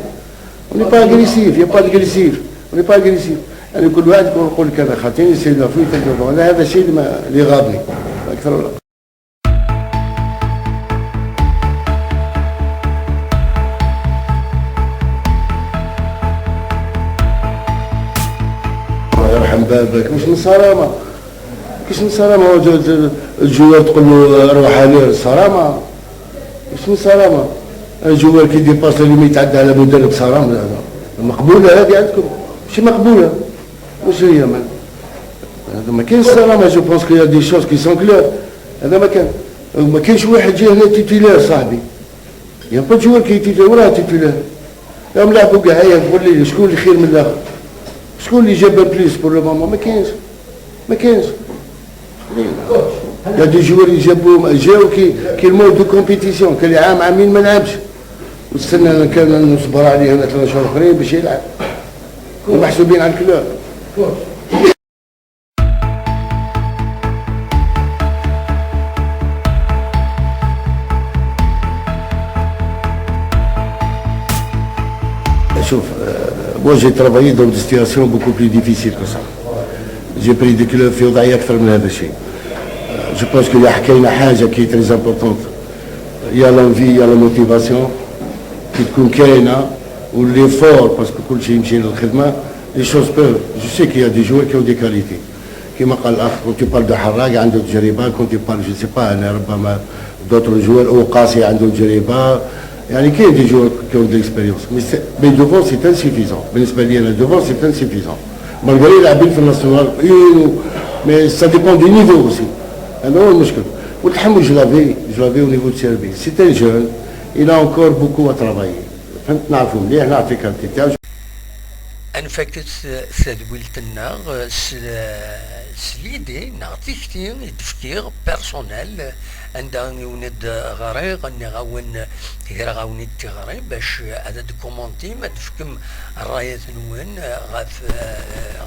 On n'est pas agressif, il y a pas d'agressif. On n'est pas agressif. يعني, كل واحد يقول, يقول لك: "أنا خاطيني, c'est la fuite, أنا هذا الشيء اللي, ما, اللي غاضني". لا أكثر ولا أقل. الله يرحم بابك, مش من صرامة. كاش من صرامة, هو جو-, جو-, الجوار تقول له: "روح عليه صرامة". كاش من صرامة. الجوار كي ديباس la limite يتعدى على مدرب صرامة, لا, لا. مقبولة هذه عندكم؟ ماشي مقبولة. واش هي, من هذا ما كاينش صرامة. Je pense qu'il y a des choses qui sont claires. هذا ما كان, ما كاينش واحد جاي هنا titulaire, صاحبي. Il y a pas de joueur qui est titulaire, ولا titulaire. راهم لعبوا كاع, هيا قول لي شكون اللي خير من الاخر؟ شكون اللي جاب plus pour le moment؟ ما كاينش, ما كاينش. Il y a des joueurs اللي جابوا, جاو كي, كي le mode de compétition, كان عام, عامين ما لعبش. وتستنى كان نصبر عليه هنا ثلاثة شهور اخرين باش يلعب. ومحسوبين على الكلوب. شوف, آه, moi j'ai travaillé dans des situations beaucoup plus difficiles que ça. J'ai pris des clubs في وضعية أكثر من هذا الشيء. آه, je pense que كاينة حاجة qui est très importante. Il y a l'envie, il y a la motivation. كي تكون كاينة, و l'effort, parce que كل شيء يمشي للخدمة. Les choses peuvent. Je sais qu'il y a des joueurs qui ont des qualités. كيما قال الأخ, quand tu parles de حراق عنده تجربة, quand tu parles, je sais pas, أنا ربما d'autres joueurs, أو قاسي عنده تجربة, يعني كاين des joueurs qui ont de l'expérience. Mais c'est, mais devant, c'est insuffisant. بالنسبة لي أنا, devant, c'est insuffisant. Malgré لاعبين في ال national un, mais ça dépend du niveau aussi. هذا هو المشكل. Welḥem, je l'avais, je l'avais au niveau de Serbie. C'est un jeune, il a encore beaucoup à travailler. فهمت، نعرفو مليح، نعطيك un petit âge. Ad nfakket tadwilt-nneɣ s, s l'idée neɣ tikti i d-fkiɣ personnel, anda i wen-d-ɣriɣ, nniɣ-awen, greɣ-awen-id tiɣri bac ad d-commentim, ad d-tefkem rrayat-nwen ɣef,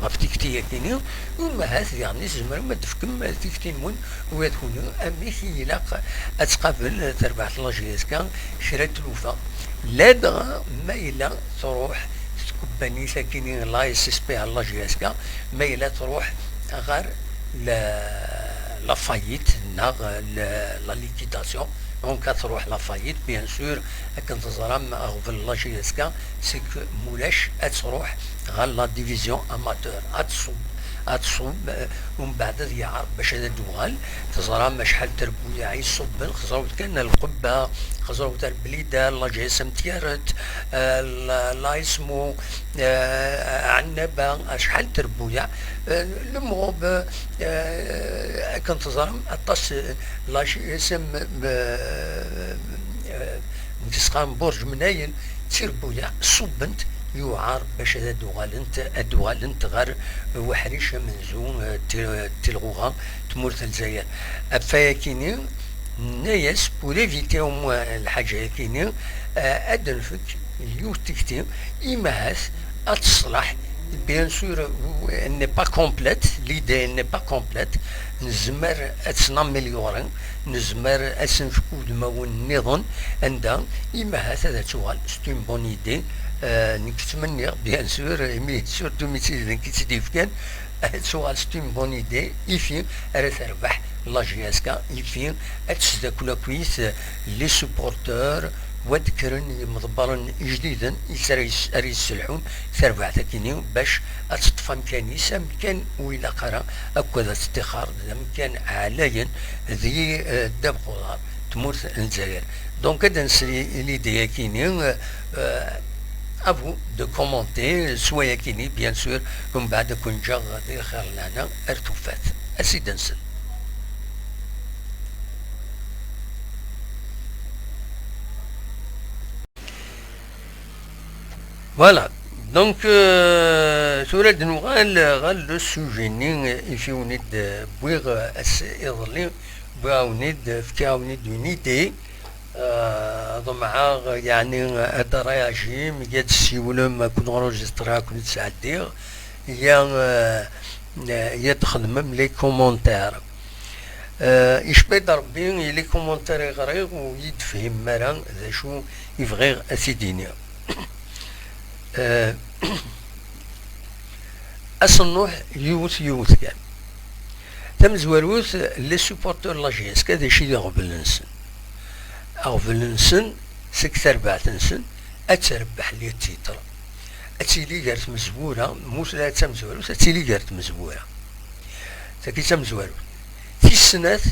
ɣef tikti-yakini. Umahat diɣen tzemrem ad d-tefkem tikti-nwen, ula d kunwi, amek i ilaq ad tqabel terbaɛt n la J S K kra n tlufa. Ladɣa ma yella truḥ tkebbanit-akini, la S S P A, la J S K, ma yella truḥ ɣer la, la faillite neɣ la, la liquidation. Donc ad truḥ la faillite, bien sûr, akken teẓram, aɣbel n la J S K, c'est que mulac, ad truḥ ɣer la division amateur, ad tṣubb, ad tṣubb, eh, umbeɛd ad yeɛreḍ bac ad d-tuɣal. Teẓram acḥal n trebbuyaɛ i ṣubben, xeẓrawet kan Lqebba, xeẓrawet Erblida, la J S M Tiaret, eh, la, la ismu, eh, Ɛennaba, acḥal n trebbuyaɛ, eh, Lemɣub, eh, akken teẓram, aṭas, eh, la J S M, eh, eh, n Tisqam, Burǧ Mnayen, d tirebbuyaɛ ṣubbent, yuɛer bac ad d-uɣalent, ad d-uɣalent ɣer uḥric amenzu, eh, ti-, tilɣuɣa, tmurt n Lezzayer. Ɣef wayakini, nenna-yas, pour éviter au moins lḥaǧa-yakini, eh, ad d-nfek yiwet tikti, imahat ad teṣleḥ. Bien sûr, elle n'est pas complète, l'idée, elle n'est pas complète. Nezmer ad tt-naméliorer, nezmer ad s-nefk udmawen nniḍen, anda imahat ad tuɣal, c'est une bonne idée. Euh, nekk ttmenniɣ, bien sûr, imi surtout mi d tid nekk i tt-id-yefkan, ad tuɣal, c'est une bonne idée, ifi ara terbeḥ la J S K, ifi ad tesdakel akkit les supporters, wa d-kkren yimḍebbren ijdiden i ara yes-, ara yesselḥun tarbaɛt-akini bac ad teṭṭef amkan-is, amkan ur ilaq ara akk ad tt-tixer, d amkan ɛlayen di, eh, ddabex uḍar, tmurt n Lezzayer. Donc ad nsel i l'idée-akini, eh, eh, à vous de commenter s wayakini, bien sûr, umbeɛd ad ken-ǧǧeɣ di lxir n lehna ar tufat. Ad s-id-nsel. Voilà. Donc, euh, tura ad nuɣal ɣer le sujet-nni i wen-id-wwiɣ ass iḍelli, wwiɣ-awen-id, fkiɣ-awen-id une idée. Euh, ḍemɛeɣ, yeɛni, ad réagim, ad d-tessiwlem, ad ken-enregistrer, ad ken-id-sɛeddiɣ, ya, euh, ya d-txedmem les commentaires. Euh, icba-d Rebbi, i les commentaires i ɣriɣ ur yi-d-fhimem ara d acu i bɣiɣ ad t-id-iniɣ. Euh, ad s-nruḥ yiwet yiwet kan. Tamezwarut, les supporters n la J S K, d acu i d aɣbel-nsen? Aɣbel-nsen seg terbaɛt-nsen ad terbeḥ les titres, ad tili gar tmezwura, mu tella d tamezwarut, ad tili gar tmezwura. Tagi d tamezwarut. Tis snat,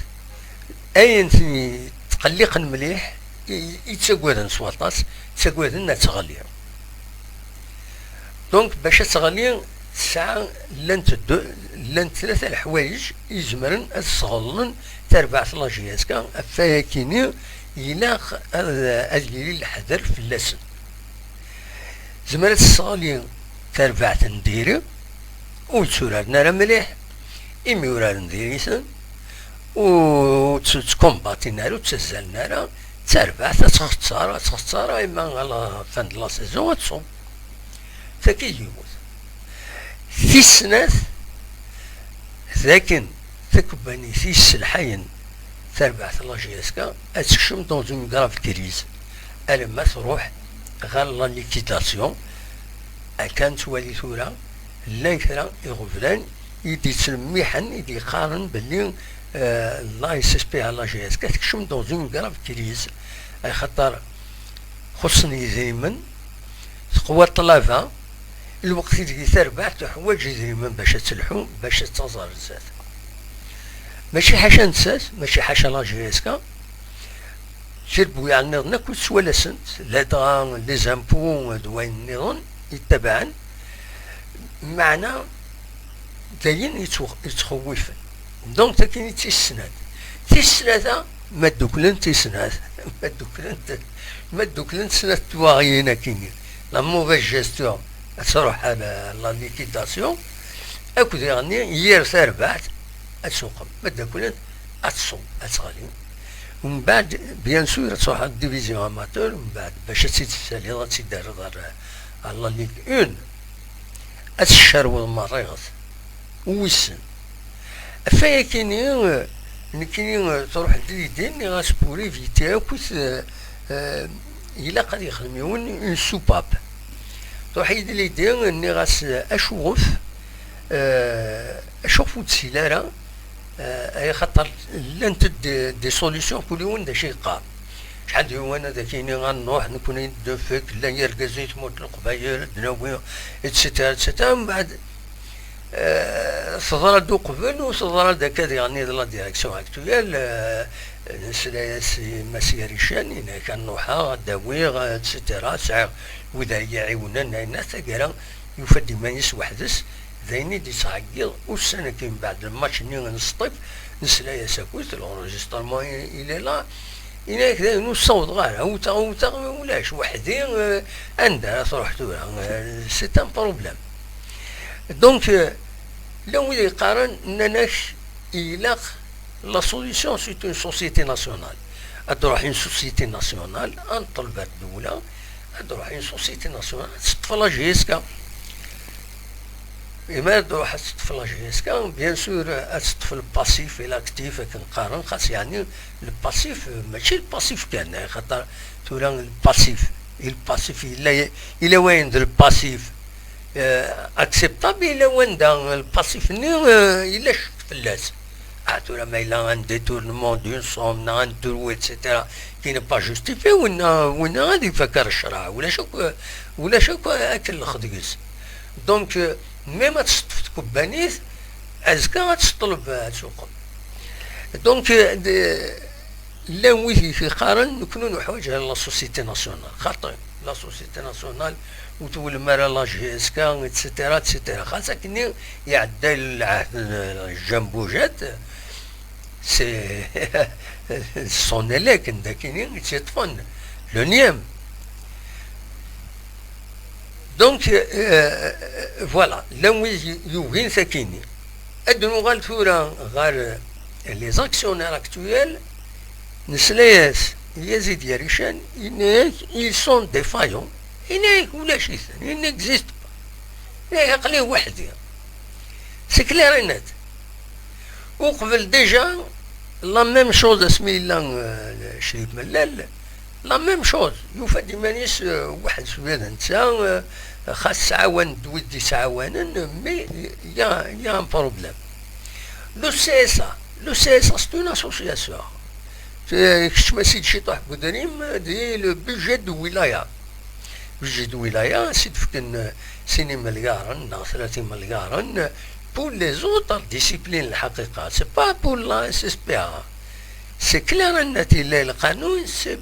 ayen ten-yettqelliqen mliḥ, i, i ttagaden s waṭas, ttagaden ad teɣli. Donc, bac ad teɣli, tesɛa, llant ddu-, llant tlata leḥwayeǧ i izemren ad sɣellen tarbaɛt n la J S K, ɣef wayakini ilaq ad, ad yili leḥder fell-asen. Tezmer ad tesseɣli tarbaɛt n diri, ur tturaren ara mliḥ, imi uraren diri-ten, ur tt-, ttkumbatin ara, ur ttazzalen ara, d tarbaɛt ad txeṣṣer, ad txeṣṣer, ima à la fin de la saison ad tṣubb. Tagi yiwet. Tis snat, d akken takebbanit yesselḥayen tarbaɛt n la J S K ad tekcem dans une grave crise, alamma truḥ ɣer la liquidation. Akka nettwali tura, llan kra iɣeblan i d-yettlemmiḥen, i d-yeqqaren belli, euh, la S S P A, la J S K tekcem dans une grave crise, axaṭer xuṣṣen yidrimen, teqwa ṭṭlaba, lweqt ideg tarbaɛt teḥwaǧ idrimen bac ad telḥu, bac ad taẓ ar zdat. Mačči ḥaca nettat, mačči ḥaca la J S K, tirebbuyaɛ nniḍen akk ttwalasen-t, ladɣa les impôts d wayen nniḍen yettabaɛen, meɛna d ayen yettw-, yettxewwifen. Donc, d akken i tt-issnen. Tis tlata, ma dduklent i snat, ma dduklent, ma dduklent snat twaɣyin akini, la mauvaise gestion, ad truḥ à la, la liquidation, akked diɣenni yir tarbaɛt ad tuqem, ma dduklent ad tṣubb, ad teɣli. Mbeɛd, bien sûr, ad truḥ à la division amateur, mbeɛd bac ad tt-id-tessaliḍ, ad tt-id-terreḍ ar, ar la Ligue un, ad tcerweḍ merriɣet. Wissen. Ɣef wayakini, nekkini, truḥ-d l'idée, nniɣ-as pour éviter akk, euh, euh, ilaq ad yexdem yiwen une soupape. Truḥ-iyi-d l'idée, nniɣ-as, euh, acuɣef, euh, acuɣef ur d-tili ara, euh, ay axaṭer llant-d des, des solutions, kul yiwen d acu yeqqar. Acḥal d yiwen ad ak-yini ad nruḥ nekkni d fek, llan yergazen i tmurt n Leqbayel, ad d-nawi, et cetera, et cetera. Mbeɛd, euh, teḍra-d uqbel u teḍra-d akka diɣenni d la direction actuelle, euh, nesla-yas i Mass Yarican, yenna-ak ad nruḥeɣ, ad d-awiɣ, et cetera. Sɛiɣ wid ara yi-iɛiwnen, ayen taggara yufa-d iman-is weḥd-s, d ayen i d-yettɛeggiḍ ussan-agi mbeɛd lmatch-nni n Sṭif, nesla-yas akkit, l'enregistrement il est là, yenna-ak dayen ur ssawḍeɣ ara, wteɣ, wteɣ, ulac, weḥd-i, euh, anda ara truḥ tura, euh, c'est un problème. Donc, euh, llan wid yeqqaren, nnan-ak, ilaq, la solution c'est une société nationale. Ad d-truḥ une société nationale, ad neṭṭleb ar ddewla, ad d-truḥ une société nationale, ad teṭṭef la J S K. Et ma ad d-truḥ ad teṭṭef la J S K, bien sûr, ad teṭṭef le passif et l'actif, akken qqaren, xas yeɛni le passif, mačči le passif kan, xaṭer tura le passif, et le passif, yella, yella wayen d le passif, euh, acceptable, yella wanda le passif-nni, euh, yella ccek fell-as. Ah, tura ma yella un détournement d'une somme, neɣ un drouet, et cetera, qui n'est pas justifié, winna, winna ad ifak ar ccreɛ, ulac akk, ulac akk akellex deg-s. Donc, euh, même ad teṭṭef tkebbanit, azekka ad teṭṭleb ad tuqem. Donc, euh, de, llan wid i yeqqaren, nekkni nuḥwaǧ la société nationale. Xaṭi, la société nationale, ur twulem ara la J S K, et cetera, et cetera. Xas akkenni iɛedda lɛehd n Jean Boujat, c'est son élève, dakini, i tt-yeṭṭfen, le nième. Donc, euh, voilà, llan wid yugin takini. Ad nuɣal tura ɣer les actionnaires actuels, nesla-yas i Yazid Yarican, yenna-yak, ils sont défaillants, yenna-yak, ulac-iten, ils n'existent pas. Yenna-yak, aql-i weḥd-i. C'est clair et net. Uqbel déjà, la même chose asmi yella, euh, Crif Mellal, la même chose. Yufa-d iman-is, euh, weḥd-s ula d netta, euh, xas ttɛawan-d wid d-ittɛawanen, mais il y a, il y a un problème. Le C S A, le C S A, c'est une association. Euh, kečč ma si d ciṭuḥ n udrim, di le budget de wilaya. Budget de wilaya, si d-fken, euh, sin imelyaṛen neɣ tlata imelyaṛen, euh, pour les autres disciplines, lḥaqiqa, c'est pas pour la S S P A. C'est clair et net, yella lqanun, c'est,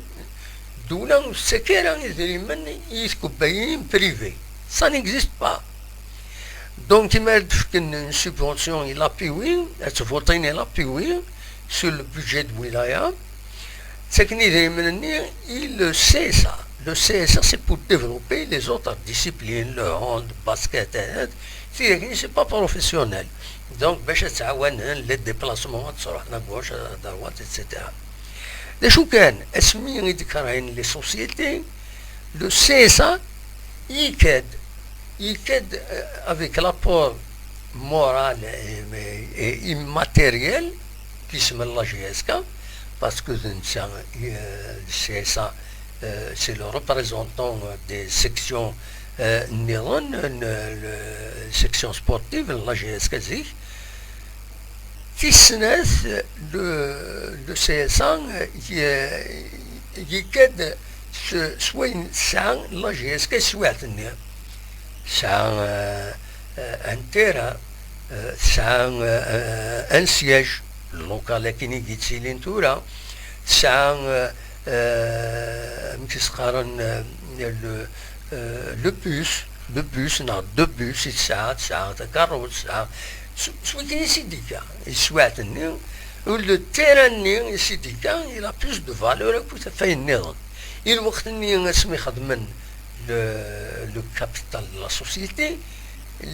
ddewla ur tettak ara idrimen i tkebbayin privé. Ça n'existe pas. Donc, imi ara d-fken une subvention i l'A P W, ad tvuṭin i l'A P W sur le budget de wilaya, ttaken idrimen-nni i le C S A. Le C S A, c'est pour développer les autres disciplines, le hand, basket, et cetera. Tidak-nni, c'est pas professionnel. Donc, bac ad ttɛawanen les déplacements, ad truḥen à gauche, à droite, et cetera. D acu kan, asmi i d-kerhen les sociétés, le C S A, yekka-d, yekka-d, euh, avec l'apport moral et, et, et immatériel, qui se la J S K, parce que d netta, euh, le C S A, euh, c'est le représentant des sections, euh, nniḍen, euh, le section sportive, la J S K zik. Tis snat, le, le C S A, euh, y-, yekka-d s, s wayen tesɛa la J S K s teswiɛt-nni. Tesɛa, euh, euh, un terrain, euh, tesɛa, euh, un siège, local akken i yettilin tura, tesɛa, euh, euh, amek i s-qqaren, euh, le, euh, le bus, le bus, neɣ deux bus i tesɛa, tesɛa takarrut, tesɛa, s, s wakken i s-id-ikka, i teswiɛt-nni, Le terrain-nni i s-d-yekka, il a plus de valeur akked ɣef wayen nniḍen. I lweqt-nni asmi xedmen le, le capital de la société,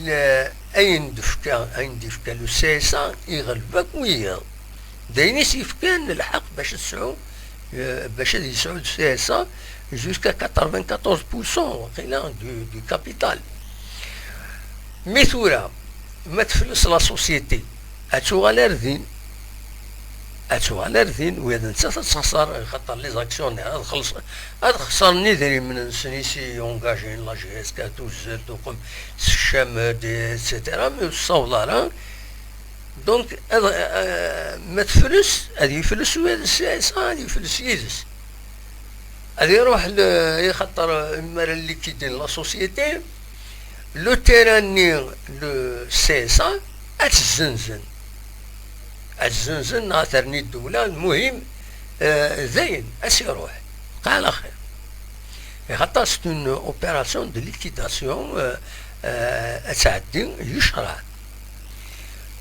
le, ayen d-yefka, ayen d-yefka le C S A iɣleb akk wiyaḍ. D ayen i s-yefkan lḥeqq bac ad tesɛu, eh, bac ad yesɛu le C S A jusqu'à quatre-vingt-quatorze pour cent waqila du, du capital. Mi tura, ma tefles la société, ad tuɣal ar din. Ad tuɣal ar din, ula d nettat ad texṣer, xaṭer les actionnaires ad xelṣ-, ad xeṣren idrimen-nsen i s-yungajen la G S K, tuzzel, tuqem, tsekcam-d, et cetera, mi ur tessaweḍ ara. Donc, ad, eh, ma tefles, ad yefles ula d C S A, ad yefles yid-s. Ad iruḥ le, i xaṭer mi ara likidin la société, le terrain-nni, le C S A, ad t-zzenzen. Ad t-zzenzen, neɣ ad terni ddewla, lmuhim, eh, dayen, ad s-iruḥ. Qal axir. I xaṭer c'est une opération de liquidation, eh, eh, ad tɛeddi i ccreɛ.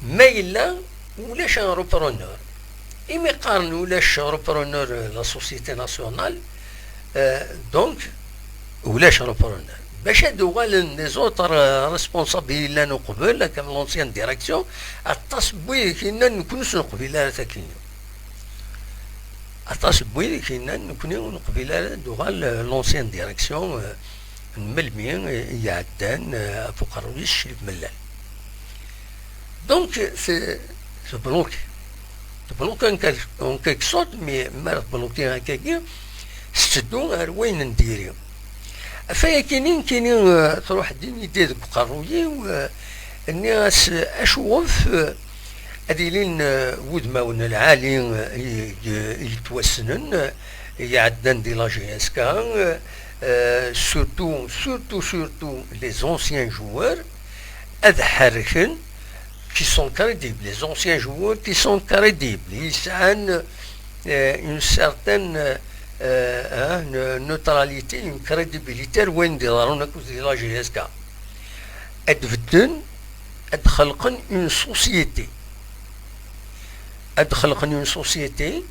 Ma yella ulac un repreneur, imi qqaren ulac repreneur, euh, la société nationale, euh, donc ulac repreneur. Bac ad uɣalen les autres, euh, responsables i yellan uqbel, comme l'ancienne direction, aṭas n wid i yennan nekkni ur neqbil ara takini. Aṭas n wid i yennan nekkni ur neqbil ara ad uɣal, euh, l'ancienne direction, euh, n melmi i iɛeddan, eh, ɣef uqerruy-is cclib mellal. Donc, c'est, c'est bloqué. Tebluki en quelque, en quelque sorte, mais mi ara tebluki akkagi, tetteddu ar wayen n diri. Ɣef wayagi-nni nekkini, eh, truḥ-d une idée deg uqerruy-iw, eh, nniɣ-as, eh, acuɣef, eh, ad ilin, eh, wudmawen lɛali, eh, i, i, i yettwassnen, eh, iɛeddan di la G S K, euh, surtout, surtout, surtout les anciens joueurs, ad ḥerrken, qui sont crédibles, les anciens joueurs qui sont crédibles, yesɛan, euh, une certaine, euh, hein, ne-, neutralité, une crédibilité, ar wayen d-iḍerrun akked di la G S K. Ad bedden, ad xelqen une société. Ad xelqen une société,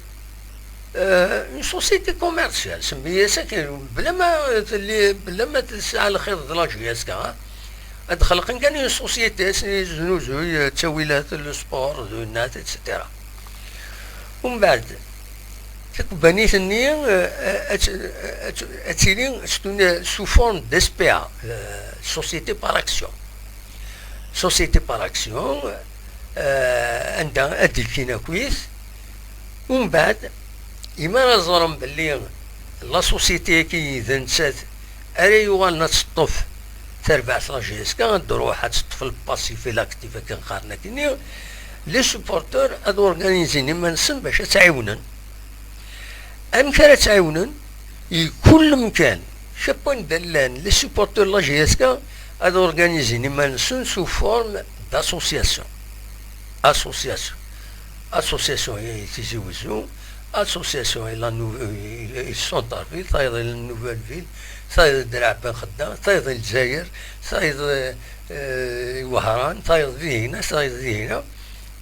euh, une société commerciale, semmi-as akken, bla ma telli, bla ma tesɛa lxiḍ d la G S K, ad xelqen kan une société, ad tesnuzuy, euh, ttawilat, le sport, d winat, et cetera. Umbeɛd, takebbanit-nni, euh, ad, ad, ad tili sous forme de S P A, euh, société par action. Société par action, euh, anda ad d-kkin akkit. Umbeɛd, imi ara ẓren belli la société-agi d nettat ara yuɣalen ad teṭṭef tarbaɛt la G S K, ad d-truḥ ad teṭṭef le passif et l'actif akken qqaren akkenni, les supporteurs ad organizin iman-nsen bac ad tt-ɛiwnen. Amek ara tt-ɛiwnen? I kul lemkan, kap wanda llan les supporteurs la G S K, ad organizin iman-nsen sous forme d'association. Association. Association i Tizi Wezzu, association i la Nou-, i, i centre-ville, tayeḍ i la Nouvelle Ville, tayeḍ i Draɛ Ben Xedda, tayeḍ i Lezzayer, tayeḍ, eh, i Wehran, tayeḍ dihina, tayeḍ dihina.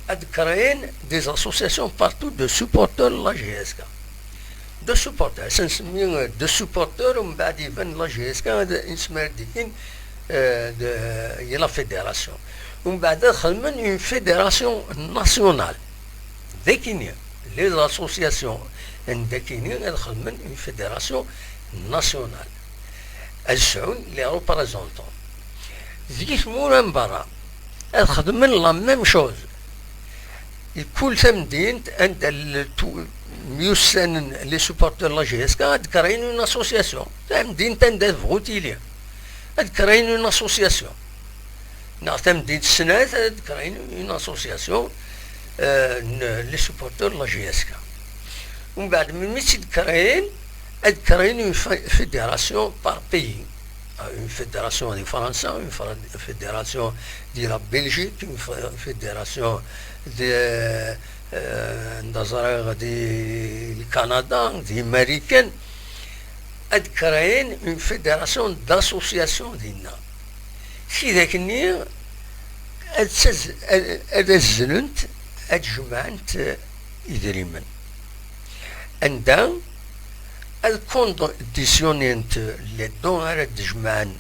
Ad créer des associations partout de supporters la G S K. De supporters, ad nsemmi de supporters, umbeɛd iban la G S K, ad nesmer dikin, euh, de, i la fédération. Umbeɛd ad xedmen une fédération nationale. Dakini, les associations n dakini ad xedmen une fédération nationale. Ad sɛun les représentants. Di tmura n berra, ad xedmen la même chose. I kul tamdint anda l-, tu-, myussanen les supporters la G S K, ad créer une association. Tamdint anda tebɣu tili, ad créer une association. Neɣ tamdint snat, ad créer une association, euh, n les supporters la G S K. Umbeɛd, melmi tt-id-créer, ad créer une fé-, fédération par pays. Euh, une fédération di Fransa, une fra-, fédération di la Belgique, une fra-, fédération di, euh, euh, anda ẓriɣ, di le Canada, di Marikan. Ad créer une fédération d'associations dinna. Tidak-nni ad taz-, ad, ad azlent, ad jemɛent, euh, idrimen. Anda ad conditionent les dons ara d-jemɛen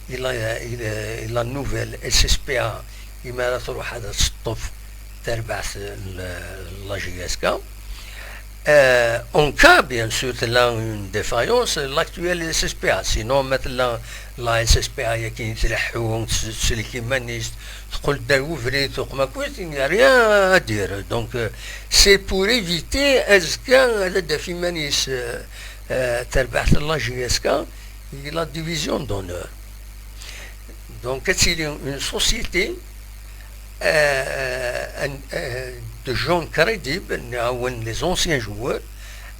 i la, i la, i la nouvelle S S P A, imi ara truḥ ad teṭṭef tarbaɛt n la J S K. Euh, en cas, bien sûr, tella une défaillance, l'actuelle S S P A. Sinon, ma tella la S S P A yagi tleḥḥu, teslek iman-is, teqqel-d ar ubrid, tuqem akkit, il n'y a rien à dire. Donc, euh, c'est pour éviter azekka ad d-taf iman-is, euh, euh, terbaɛt n la J S K, la division d'honneur. Donc, ad tili une société, euh, un- euh, de gens crédibles, nɛawen les anciens joueurs,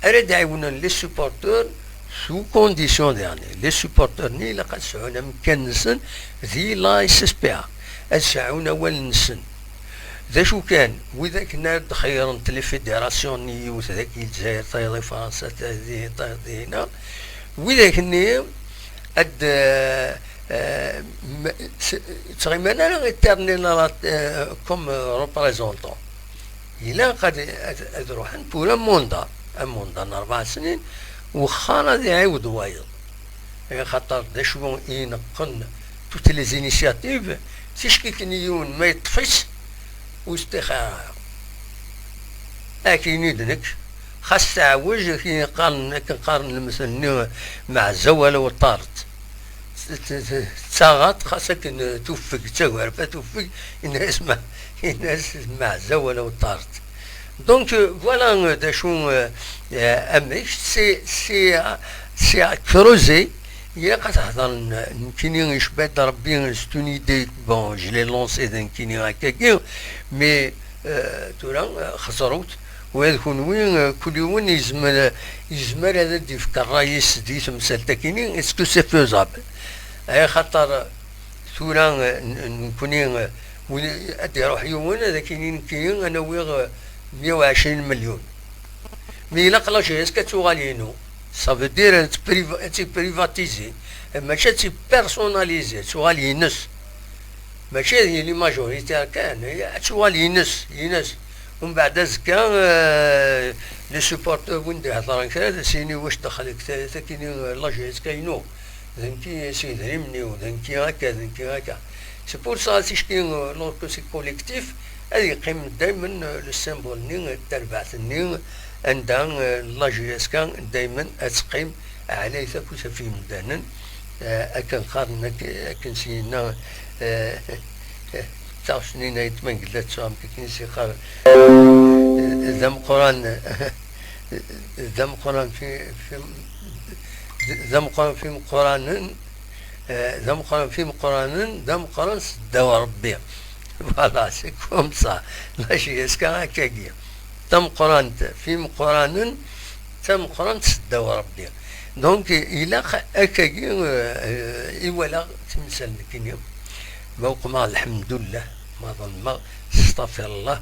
ara d-ɛiwnen les supporters sous condition, يعني les supporters-nni ilaq ad sɛun amkan-nsen di la S S P A, ad sɛun awal-nsen. D acu kan, widak-nni ara d-xeyyren les fédérations-nni, yiwet dagi Lezzayer, tayeḍ i Fransa, tayeḍ ihi, tayeḍ ihi, widak-nni ad, euh, euh, m- s- ttɣiman ara éternel, euh, comme, euh, représentant. Ilaq ad, ad, ad ruḥen pour un mandat, un mandat n rebɛa snin, wexxar ad iɛiwed wayeḍ. Axaṭer d acu i ineqqen toutes les initiatives, ticki kan yiwen ma yeṭṭef-itt, ur yettixir ara. Akken i d nekk, xas teɛwej, akken qqaren, akken qqaren lemtel-nni, meɛza wala weṭṭaret. T- t- t- Tettaɣaṭ, xas akken tuffeg, d tagerfa tuffeg, yenna-as ma-, yenna-as meɛza wala weṭṭaret. Donc, euh, voilà, euh, d acu, euh, euh, amek, c'est, c'est, euh, c'est à creuser. Ilaq ad hedren, euh, nekkini icba-d Rebbi, c'est une idée, bon, je l'ai lancée d nekkini akkagi, mais, euh, tura, euh, xeẓrut, wa d kunwi, euh, kul yiwen yezmer, yezmer ad d-yefk ṛṛay-is di temsalt-akini, est-ce que c'est faisable? Axaṭer, euh, tura, euh, n- n- nekkni, euh, win ad d-iruḥ yiwen, ad ak-yini nekkini ad n-awiɣ, euh, meyya u ɛecrin melyun. Mi ilaq la J S K ad tuɣal inu. Ça veut dire ad tt-priva-, ad tt-privatiser, mačči ad tt-personnaliser, ad tuɣal ines. Mačči ad yili majoritaire kan, ad tuɣal ines, ines. Umbeɛd azekka, euh, les supporters win d-iheḍren kra, ad as-yini wac daxel, takini, euh, la J S K inu. D nekk i s idrimen-iw, d nekk i akka, d nekk i akka. C'est pour ça, ticki, euh, lorsque c'est collectif, ad yeqqim daymen, euh, le symbole-nni, euh, tarbaɛt-nni, anda, euh, la J S K daymen ad teqqim ɛlayet akk ɣef yimdanen, euh, akken qqaren, ak-, akken s-yenna, euh, d taɣect-nni n Ayt Mengellat, tura amek akken i s-yeqqar, euh, d ameqqran, d ameqqran fi, fi, d ameqqran fi meqqranen, euh, d ameqqran fi meqqranen, d ameqqran seddaw Rebbi. Voilà, c'est comme ça. La J S K akkagi. Tameqqrant fi meqqranen, d tameqqrant seddaw Rebbi. Donc, ilaq akkagi, euh, euh, i walaɣ timsal nekkini. Ma uqmeɣ, lḥemdullah, ma ḍelmeɣ, stafirllah.